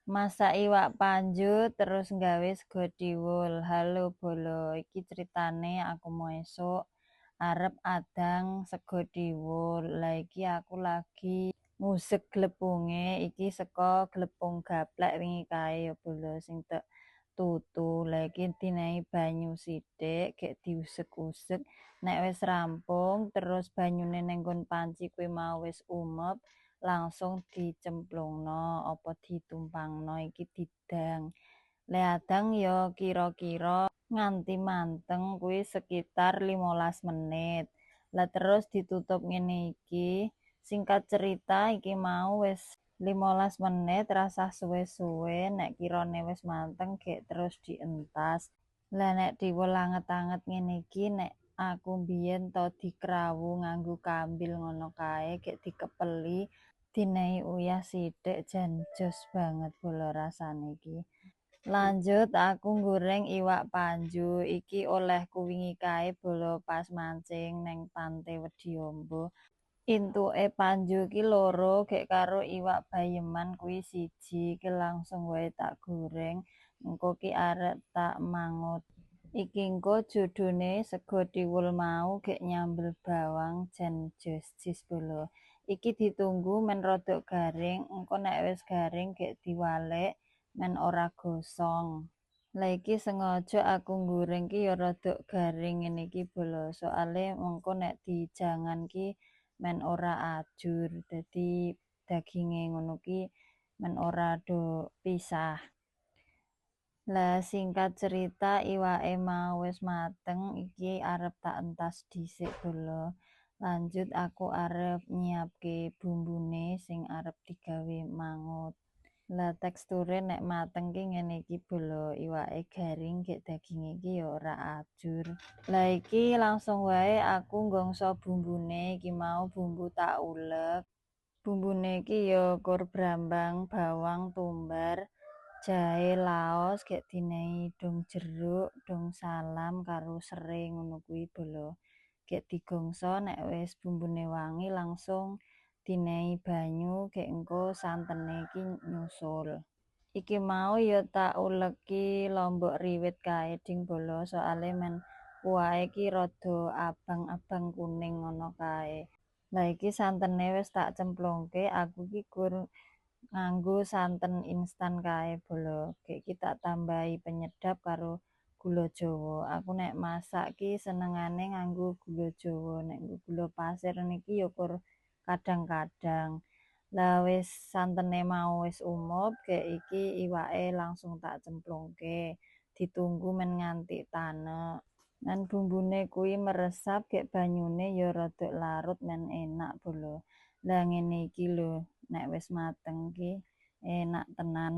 Masak iwak panjut terus nggawe sego thiwul. Halo bolo, iki critane aku mau esuk arep adang sego thiwul. Lah iki aku lagi ngusek glepunge, iki saka glepung gaplek wingi kae ya bolo sing tek tutu. Lah iki dinehi banyu sithik, gek diusek-usek. Nek wis rampung terus banyune ning nggon panci kuwi mau wis umep, langsung dicemplungno apa ditumpangno, iki didang. Le adang ya kira-kira nganti manteng kuwi sekitar 15 menit. Lah terus ditutup ngene iki. Singkat cerita iki mau wis 15 menit, rasah suwe-suwe, nek kirane wis manteng gek terus dientas. Lah nek thiwul anget-anget ngene iki, nek aku mbiyen to dikrawu nganggo kambil ngono kae, gek dikepeli dinehi uyah sithik, jan jos banget bolo rasane iki. Lanjut aku nggoreng iwak panju, iki olehku wingi kae bolo pas mancing neng Pante Wediombo. Intuke panju iki loro, gek karo iwak bayeman kuwi siji, iki langsung wae tak goreng, engko ki arek tak mangut. Iki engko jodone sego thiwul mau gek nyambel bawang, jan jos-jis bolo. Iki ditunggu men rodok garing, engko nek wis garing gek diwalek men ora gosong. Lah iki sengaja aku nggoreng ki ya rodok garing ngene iki bolo, soale mengko nek dijangan ki men ora ajur, dadi daginge ngono ki men ora do pisah. Lah singkat cerita iwake mau wis mateng, iki arep tak entas dhisik bolo. Lanjut aku arep nyiapke bumbune sing arep digawe mangut. Lah teksture nek mateng ki ngene iki bolo, iwake garing gek daginge iki ya ora ajur. Lah iki langsung wae aku nggongso bumbune, iki mau bumbu tak ulek. Bumbune iki ya kur brambang, bawang, tumbar, jahe laos, gek dinehi dong jeruk, dong salam karo sere ngono kuwi bolo. Gek digongso nek wis bumbune wangi langsung dinehi banyu, gek engko santene iki nyusul. Iki mau ya tak uleki lombok riwit kae ding bolo, soale men kuwahe iki rada abang-abang kuning ngono kae. Lah iki santene wis tak cemplungke, aku iki kur nganggo santen instan kae bolo. Gek iki tak tambahi penyedap karo gula jawa. Aku nek masak ki senengane nganggo gula jawa, nek nggo gula pasir niki ya kur kadang-kadang. Lah wis santene mau wis umup, gek iki iwake langsung tak cemplungke, ditunggu men nganti tanek. Men bumbune kuwi meresap, gek banyune ya rada larut men enak bolo. Lah ngene iki lho, nek wis mateng ki enak tenan.